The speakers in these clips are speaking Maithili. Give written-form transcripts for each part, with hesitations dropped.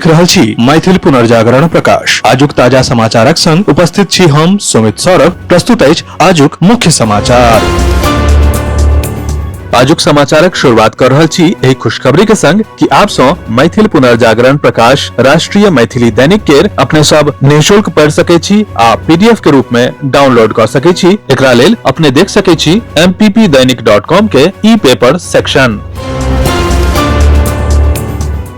देख रहल छी मैथिल पुनर्जागरण प्रकाश। आजुक ताजा समाचारक संग उपस्थित छी हम सुमित सौरभ। प्रस्तुत अछि आजुक मुख्य समाचार। आजुक समाचारक शुरुआत कर रहल छी एहि खुशखबरी के संग कि आप सं मैथिल पुनर्जागरण प्रकाश राष्ट्रीय मैथिली दैनिक केर अपने सब निःशुल्क पढ़ि सकै छी आ पीडीएफ के रूप में डाउनलोड कर सकै छी। एकरा लेल अपने देख सकै छी mppdainik.com के ई पेपर सेक्शन।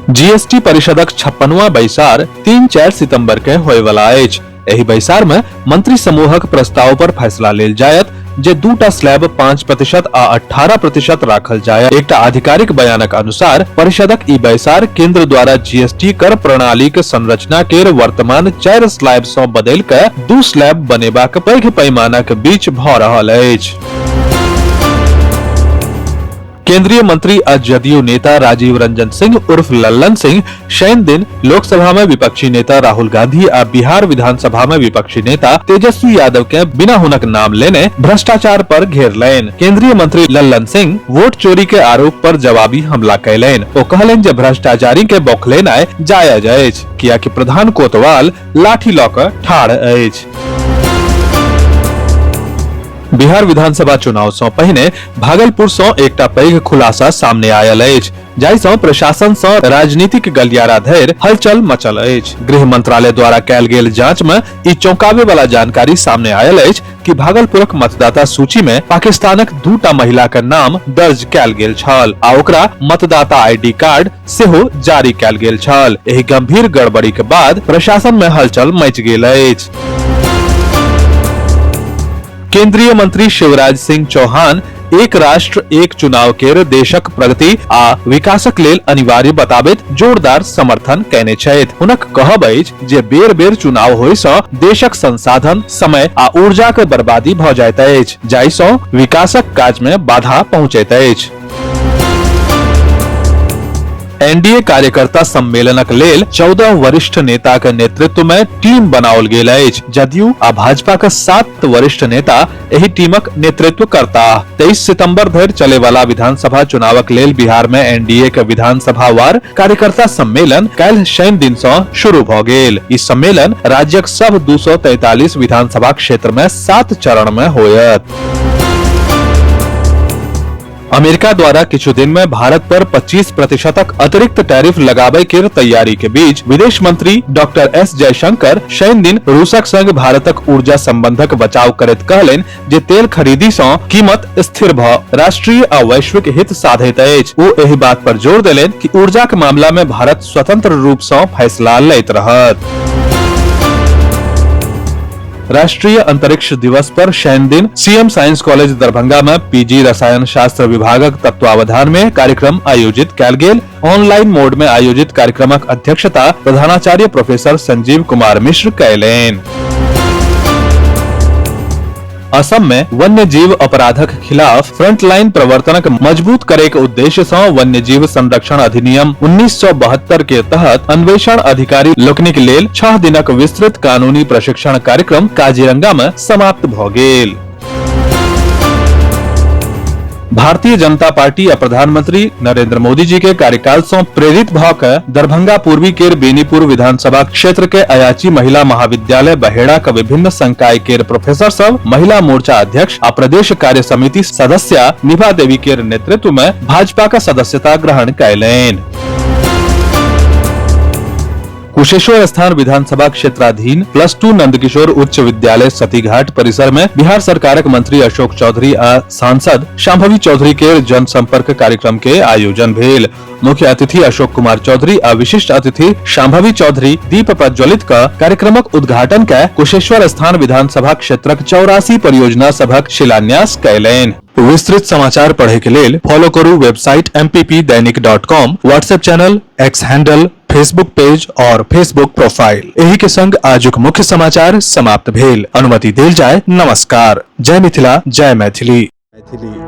जीएसटी परिषदक 56वां बैसार 3-4 सितंबर के होयवला अछि। एहि बैसार में मंत्री समूहक प्रस्ताव पर फैसला लेल जायत जे दूटा स्लैब 5% आ 18% राखल जायत। एकटा आधिकारिक बयानक अनुसार परिषदक ई बैसार केंद्र द्वारा जीएसटी कर प्रणालीक संरचना केर वर्तमान 4 स्लैब सँ बदलि कऽ 2 स्लैब बनेबाक पैघ पैमानाक बीच भऽ रहल अछि। केंद्रीय मंत्री आ जदयू नेता राजीव रंजन सिंह उर्फ लल्लन सिंह शनि दिन लोकसभा में विपक्षी नेता राहुल गांधी आ बिहार विधानसभा में विपक्षी नेता तेजस्वी यादव के बिना हुनक नाम लेने भ्रष्टाचार पर घेरलनि। केंद्रीय मंत्री लल्लन सिंह वोट चोरी के आरोप पर जवाबी हमला कयलनि। ओ कहलनि जे भ्रष्टाचारी के बौखलेनाइ जायज अछि, कियाकि प्रधान कोतवाल लाठी लऽ कऽ ठाढ़ अछि। बिहार विधानसभा चुनाव सँ पहिने भागलपुर सँ एकटा पैघ खुलासा सामने आयल अछि, जाहि सँ प्रशासन सँ राजनीतिक गलियारा धरि हलचल मचल अछि। गृह मंत्रालय द्वारा कयल गेल जांच मे ई चौंकाबे वाला जानकारी सामने आयल अछि कि भागलपुरक मतदाता सूची मे पाकिस्तानक दूटा महिला के नाम दर्ज कयल गेल छल आ ओकरा मतदाता आईडी कार्ड सेहो जारी कयल गेल छल। एहि गंभीर गड़बड़ी के बाद प्रशासन मे हलचल मचि गेल अछि। केंद्रीय मंत्री शिवराज सिंह चौहान एक राष्ट्र एक चुनाव केर देशक प्रगति आ विकासक लेल अनिवार्य बताबैत जोरदार समर्थन कयने छथि। हुनक कहब अछि जे बेर बेर चुनाव होय सँ देशक संसाधन, समय आ ऊर्जाक बर्बादी भऽ जाइत अछि, जाहि सँ विकासक काज मे बाधा पहुँचैत अछि। एनडीए कार्यकर्ता सम्मेलनक लेल 14 वरिष्ठ नेताक नेतृत्व में टीम बनाओल गेल अछि। जदयू आ भाजपा के 7 वरिष्ठ नेता एहि टीमक नेतृत्व करताह। 23 सितंबर धरि चले वाला विधानसभा चुनावक लेल बिहार में एनडीए के विधानसभा वार कार्यकर्ता सम्मेलन काल्हि शनि दिन सँ शुरू भऽ गेल। ई सम्मेलन राज्यक सब 243 विधानसभा क्षेत्र में 7 चरण में होयत। अमेरिका द्वारा किछु दिन में भारत पर 25 प्रतिशतक अतिरिक्त टैरिफ लगाबय केर तैयारी के बीच विदेश मंत्री डॉक्टर एस जयशंकर शनि दिन रूसक संग भारतक ऊर्जा संबंधक बचाव करैत कहलनि जे तेल खरीदी सँ कीमत स्थिर भ राष्ट्रीय आ वैश्विक हित साधैत अछि। ओ एहि बात पर जोर देलनि कि ऊर्जाक मामला में भारत स्वतंत्र रूप सँ फैसला लैत रहत। राष्ट्रीय अंतरिक्ष दिवस पर शनि दिन सीएम साइंस कॉलेज दरभंगा में पीजी रसायन शास्त्र विभागक तत्वावधान में कार्यक्रम आयोजित कयल गेल। ऑनलाइन मोड में आयोजित कार्यक्रमक अध्यक्षता प्रधानाचार्य प्रोफेसर संजीव कुमार मिश्र कयलनि। असम में वन्य जीव अपराधक खिलाफ फ्रंटलाइन प्रवर्तनक मजबूत करे के उद्देश्य सँ वन्य जीव संरक्षण अधिनियम 1972 के तहत अन्वेषण अधिकारी लोकनिक लेल 6 दिनक विस्तृत कानूनी प्रशिक्षण कार्यक्रम काजीरंगा में समाप्त भ गेल। भारतीय जनता पार्टी आ प्रधानमंत्री नरेंद्र मोदी जी के कार्यकाल सँ प्रेरित भ के दरभंगा पूर्वी केर बेनीपुर विधानसभा क्षेत्र के अयाची महिला महाविद्यालय बहेड़ा के विभिन्न संकाय केर प्रोफेसर सब, महिला मोर्चा अध्यक्ष आ प्रदेश कार्य समिति सदस्य निभा देवी केर नेतृत्व में भाजपा का सदस्यता ग्रहण कयलनि। कुशेश्वर स्थान विधानसभा क्षेत्राधीन +2 नंदकिशोर उच्च विद्यालय सतीघाट परिसर में बिहार सरकारक मंत्री अशोक चौधरी आ सांसद शांभवी चौधरी के जनसंपर्क कार्यक्रम के आयोजन भेल। मुख्य अतिथि अशोक कुमार चौधरी आ विशिष्ट अतिथि शांभवी चौधरी दीप प्रज्वलित क कार्यक्रमक उद्घाटन के कुशेश्वर स्थान विधानसभा क्षेत्रक 84 परियोजना सभक शिलान्यास कयलनि। विस्तृत समाचार पढ़े के लेल फॉलो करू website mppdainik.com, WhatsApp channel, X handle, Facebook page और फेसबुक प्रोफाइल। एही के संग आजुक मुख्य समाचार समाप्त भेल। अनुमति देल जाय। नमस्कार। जय मिथिला, जय मैथिली। मैथिली।